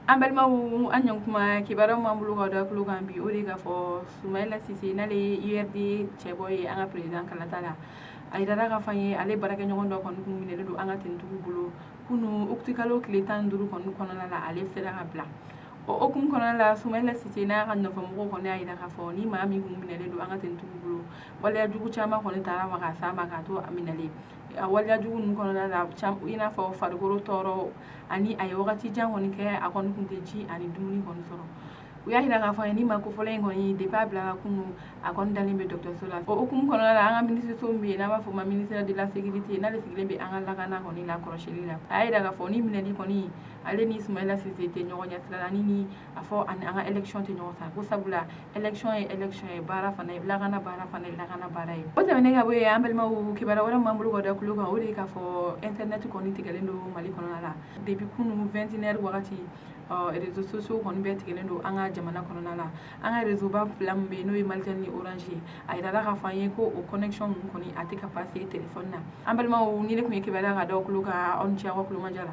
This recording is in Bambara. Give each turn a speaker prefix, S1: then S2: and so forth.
S1: An balimaw, an ɲankuma, kibaruya m'an bolo ka da tulo kan bi, o de k'a fɔ Sumayila Sise, n'ale ye URD cɛbɔ ye an ka président kalata la, a yirala k'a fɔ an ye, ale baarakɛɲɔgɔn dɔ kɔni kun minɛlen don an ka tenitigiw bolo kunu, utikalo tile 15 kɔni kɔnɔna la. Ale sera ka bila. O hukumu kɔnɔna la, Sumayila Sise n'a ka nɔfɛmɔgɔw kɔni y'a yira k'a fɔ ni maa min kun minɛlen don an ka tenitigiw bolo, waleya jugu caman kɔni taara ma ka s'a ma k'a to a minɛlen. A waleya jugu ninnu kɔnɔna la, i n'a fɔ farikolo tɔɔrɔ, ani a ye wagati jan kɔni kɛ, a kɔni kun tɛ ji ani dumuni kɔni sɔrɔ. U y'a yira k'a fɔ ni maa kofɔlen in kɔni, depuis a bilala kunu, a kɔni dalen bɛ dɔgɔtɔrɔso la. O hukumu kɔnɔna la, an ka minisiriso min bɛ yen n'an b'a fɔ o ma ministère de la Sécurité, n'ale sigilen bɛ an ka lakana kɔni la kɔlɔsili la, a y'a yira k'a fɔ ni minɛli kɔni, ale ni Sumayila Sise tɛ ɲɔgɔn ɲɛ sira la, ni a fɔ ani an ka élection tɛ ɲɔgɔn sira ko, sabula élection ye élection ye, baara fana ye lakana baara fana ye lakana baara ye. O tɛmɛnen ka bɔ yen, an balimaw, kibaruya wɛrɛ min b'an bolo ka da tulo kan, o de ye k'a fɔ internet kɔni tigɛlen don Mali kɔnɔna la depuis kunu 21 heures wagati. Réseaux sociaux kɔni bɛɛ tigɛlen don an ka jamana kɔnɔna la. An ka réseau ba fila min bɛ yen, n'o ye Malitel ni Orange ye, a yirala k'a fɔ an ye ko o connexion ninnu kɔni, a tɛ ka passer téléphone na. An balimaw, ni ne tun ye kibaruya ka da tulo kan, aw ni ce aw ka kulomajɔ la.